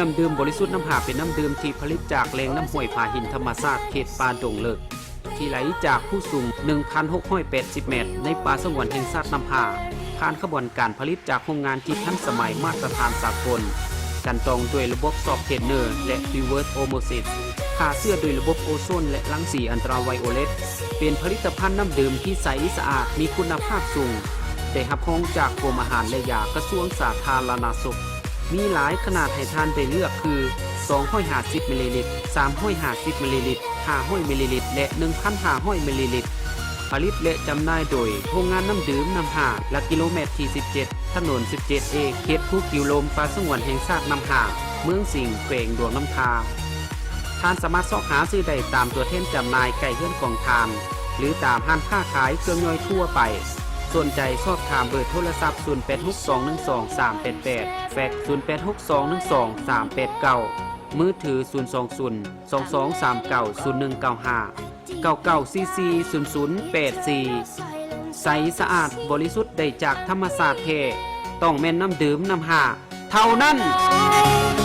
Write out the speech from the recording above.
ນ້ຳດື່ມບໍລິສຸດນ້ຳຫາ ເປັນນ້ຳດື່ມທີ່ຜະລິດຈາກແຫຼ່ງນ້ຳຫ້ວຍຜາຫີນທຳມະຊາດເຂດປ່າດົງເລິກ ທີ່ໄຫຼຈາກພູສູງ ໜຶ່ງພັນຫົກຮ້ອຍແປດສິບແມັດ ໃນປ່າສະຫງວນແຫ່ງຊາດນ້ຳຫາ ຜ່ານຂະບວນການຜະລິດຈາກໂຮງງານທີ່ທັນສະໄໝມາດຕະຖານສາກົນ, ກັ່ນຕອງດ້ວຍລະບົບຊອບເທຣນເນີ ແລະ reverse osmosis, ຂ້າເຊື້ອດ້ວຍລະບົບໂອໂຊນ ແລະ ລັງສີອັນຕະລາໄວໂອເລັດ, ເປັນຜະລິດຕະພັນນ້ຳດື່ມທີ່ໃສສະອາດ ມີຄຸນນະພາບສູງ, ໄດ້ຮັບຮອງຈາກກົມອາຫານ ແລະ ຢາ ກະຊວງສາທາລະນະສຸກ. ມີຫຼາຍຂະໜາດໃຫ້ທ່ານໄດ້ເລືອກຄື ສອງຮ້ອຍຫ້າສິບມິນລີລິດ, ສາມຮ້ອຍຫ້າສິບມິນລີລິດ, ຫ້າຮ້ອຍມິນລີລິດ ແລະ ໜຶ່ງພັນຫ້າຮ້ອຍມິນລີລິດ. ຜະລິດ ແລະ ຈຳໜ່າຍໂດຍໂຮງງານນ້ຳດື່ມນ້ຳຫາ ຫຼັກກິໂລແມັດທີສິບເຈັດ ຖະໜົນສິບເຈັດເອ ເຂດພູກີວລົມ ປ່າສະຫງວນແຫ່ງຊາດນ້ຳຫາ ເມືອງສິງ ແຂວງຫຼວງນ້ຳທາ. ທ່ານສາມາດຊອກຫາຊື້ໄດ້ຕາມຕົວແທນຈຳໜ່າຍໃກ້ເຮືອນຂອງທ່ານ ຫຼື ຕາມຮ້ານຄ້າຂາຍເຄື່ອງຍ່ອຍທົ່ວໄປ. ສົນໃຈສອບຖາມເບີໂທລະສັບ ສູນແປດຫົກສອງໜຶ່ງສອງສາມແປດແປດ, ແຟກ ສູນແປດຫົກສອງໜຶ່ງສອງສາມແປດເກົ້າ, ມືຖື ສູນສອງສູນ ສອງສອງສາມເກົ້າ ສູນໜຶ່ງເກົ້າຫ້າ, ເກົ້າເກົ້າສີ່ສີ່ ສູນສູນແປດສີ່. ໃສສະອາດບໍລິສຸດໄດ້ຈາກທຳມະຊາດແທ້ ຕ້ອງແມ່ນນ້ຳດື່ມນ້ຳຫາເທົ່ານັ້ນ.